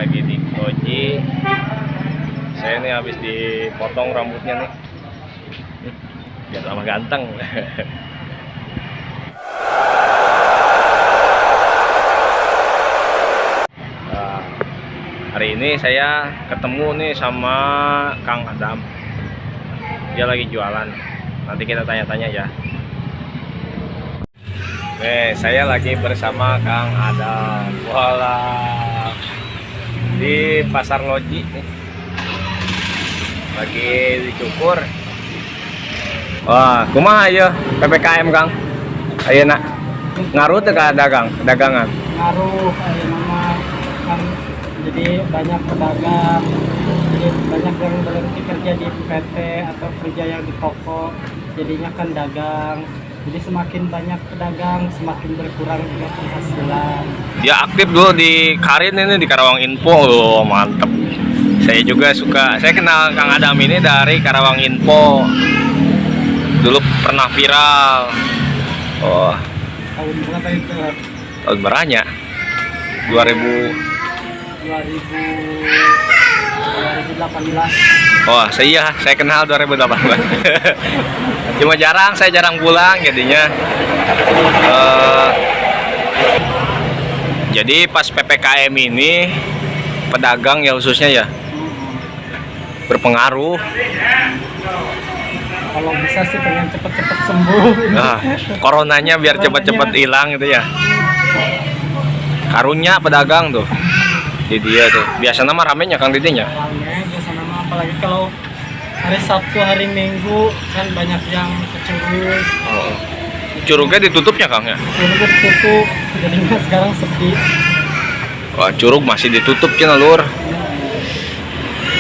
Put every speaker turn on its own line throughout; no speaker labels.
Lagi di Loji. Saya nih habis dipotong rambutnya nih, biar tambah ganteng. Nah, hari ini saya ketemu nih sama Kang Adam. Dia lagi jualan. Nanti kita tanya-tanya ya. Nih, saya lagi bersama Kang Adam. Walah. Di Pasar Loji nih. Lagi dicukur. Wah, kumaha ieu PPKM, Kang? Ayeuna ngaruh teu ka dagang, dagangan?
Ngaruh ayeuna mah kan, jadi banyak pedagang, jadi banyak yang berhenti kerja di PT atau kerja yang di toko, jadinya kan dagang. Jadi semakin banyak pedagang, semakin berkurang juga penghasilan.
Dia aktif dulu di Karin ini, di Karawang Info. Oh, mantep. Saya juga suka. Saya kenal Kang Adam ini dari Karawang Info. Dulu pernah viral. Oh,
Tahun berapa itu?
Tahun beranya? 2000.
2000 2018.
Oh, saya iya, saya kenal 2018. Cuma jarang, saya jarang pulang jadinya. Eh, jadi pas PPKM ini pedagang ya khususnya ya berpengaruh.
Kalau bisa sih pengen cepet-cepet sembuh.
Nah, coronanya biar cepat-cepat hilang gitu ya. Karunya pedagang tuh. Di dia tuh. Biasanya mah ramenya, Kang, didinya.
Rame biasanya mah, apalagi kalau hari Sabtu, hari Minggu kan banyak yang ke Curug.
Oh. Curugnya ditutupnya, Kang, ya?
Curugnya tutup, jadinya sekarang sepi.
Wah, curug masih ditutup cenah, Lur.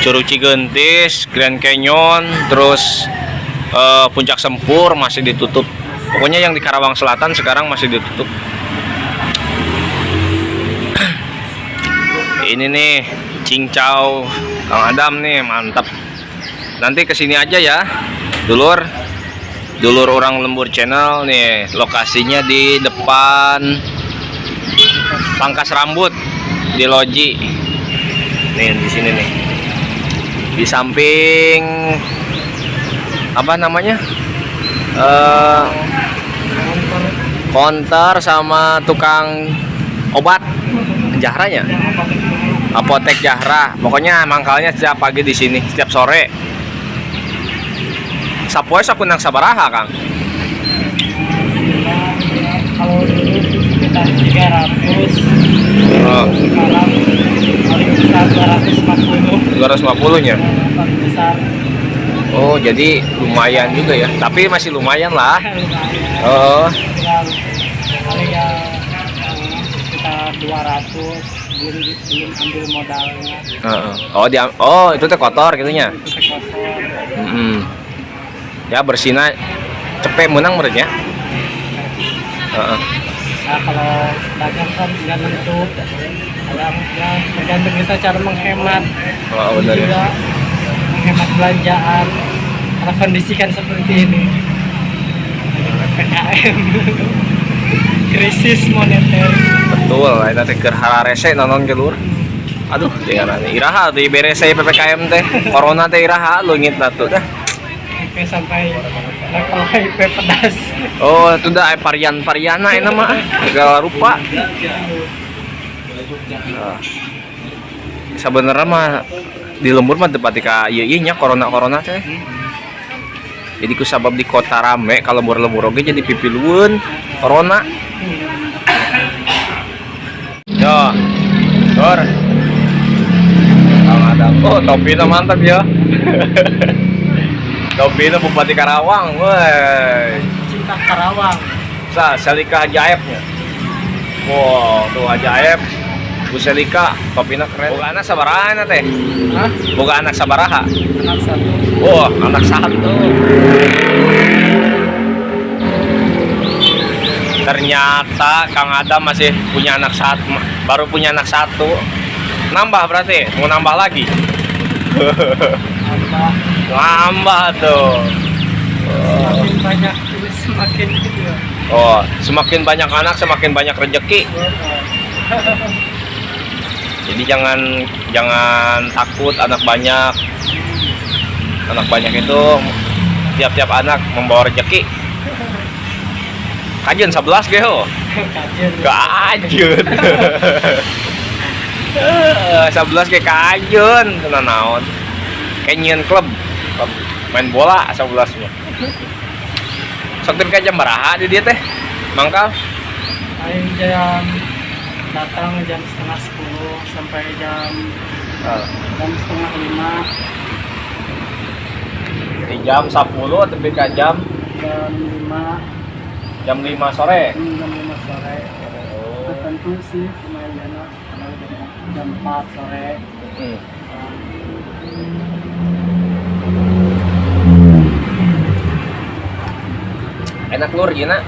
Curug Cigentis, Grand Canyon, terus Puncak Sempur masih ditutup. Pokoknya yang di Karawang Selatan sekarang masih ditutup. Ini nih cincau Kang Adam nih mantap. Nanti kesini aja ya, dulur. Dulur Orang Lembur Channel nih, lokasinya di depan Pangkas Rambut di Loji. Nih di sini nih. Di samping apa namanya? Konter sama tukang obat Jahranya. Apotek Jahra. Pokoknya mangkalnya setiap pagi di sini, setiap sore. Sapoe sakunang sabaraha, Kang?
Kalau dulu sih sekitar 300.
Oh.
Sekarang paling besar 250.
250 nya.
Paling besar.
Oh, jadi lumayan juga ya. Tapi masih lumayan lah.
Lumayan.
Oh,
Ya, paling ya sekitar 200, belum belum ambil modalnya.
Heeh. Oh, dia, oh, itu teh kotor gitu nya.
Itu teh kotor.
Ya bersihna cepet menang menurutnya. Heeh.
Nah, kalau dagang kan nggak nentu, kadang ya tergantung kita cara menghemat.
Oh, benar ya.
Juga menghemat belanjaan karena kondisi kan seperti ini. Lagi PPKM, krisis moneter.
Betul, lain teh keur hararese nonton ke, Lur. Aduh, jangan iraha tuh berese PPKM teh. Corona teh iraha leungitna tuh dah.
HIV sampai level HIV pedas.
Oh, itu dah varian-variana ini mah segala rupa. Nah, sebenarnya mah di lembur mah teu pati ka ieu ieu nya corona-corona teh. Jadi ku sabab di kota rame, kalau lembur-lembur oge jadi pipilueun corona. Yo. Lur. Kang Adam. Oh, topinya mantap ya. Topinya Bupati Karawang, woi.
Cinta Karawang.
Sa, Selika Haji Aepnya. Wow, tuh Haji Aep. Bu Selika, topina keren. Boga anak sabaraha teh?
Hah?
Boga anak sabaraha?
Anak satu.
Wah, anak satu. Ternyata Kang Adam masih punya anak satu, baru punya anak satu. Nambah berarti, mau nambah lagi?
Nambah.
Nambah tuh.
Semakin banyak ini semakin gitu ya.
Oh, semakin banyak anak semakin banyak rezeki. Jadi jangan takut anak banyak. Anak banyak itu tiap-tiap anak membawa rezeki. Kajeun 11 ge ho.
Kajeun.
Kajeun. 11 ge kajeun cenah naon. Kayak nyieun klub main bola 11 mah. Sok teh jam baraha di dieu teh? Mangkal?
Paling jam datang jam 9.30 sampai jam jam 4.30.
Di jam 10 tepi ka jam
Jam 5.
Jam 5 sore.
Jam 5 sore. Tertentu sih lumayan kalau jam 4 sore.
Enak lur gina.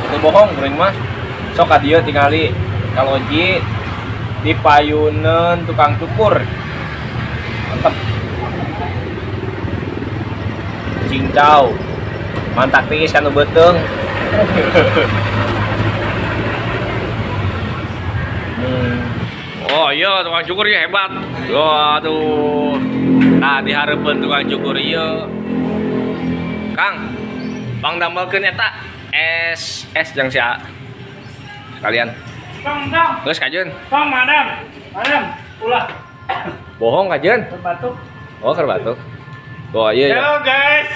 Itu bohong kuring mah. Sok ka dieu tingali kaloji di payuneun tukang cukur. Mantep. Cincau. Mantak tiis kanu beuteung. Oh iya tukang cukur ya hebat. Waduh. Nah dihareupeun tukang cukur ieu. Kang, bang damelkeun eta es es jang si A. Sekalian.
Tong, tong.
Geus kajeun.
Tong, madam. Madam, ulah.
Bohong kajeun.
Batuk.
Oh, keur batuk. Oh iya iya.
Halo guys.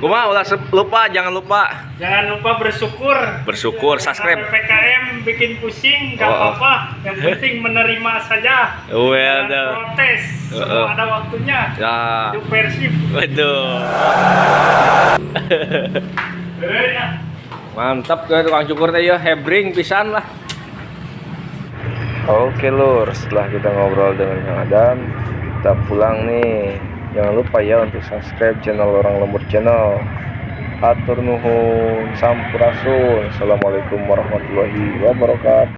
Kumaha ulah lupa, jangan lupa.
Jangan lupa bersyukur.
Bersyukur, subscribe.
PPKM bikin pusing, nggak
Oh, oh.
apa-apa. Yang penting menerima saja.
Well,
Jangan
dah.
protes.
Oh,
Semua
oh.
ada waktunya.
Ya.
Hidup Persib.
Waduh.
Ya.
Mantap ke tukang cukur teh ya, hebring pisan lah. Oke lur, setelah kita ngobrol dengan Kang Adam, kita pulang nih. Jangan lupa ya untuk subscribe channel Orang Lembur Channel. Hatur nuhun, sampurasun. Assalamualaikum warahmatullahi wabarakatuh.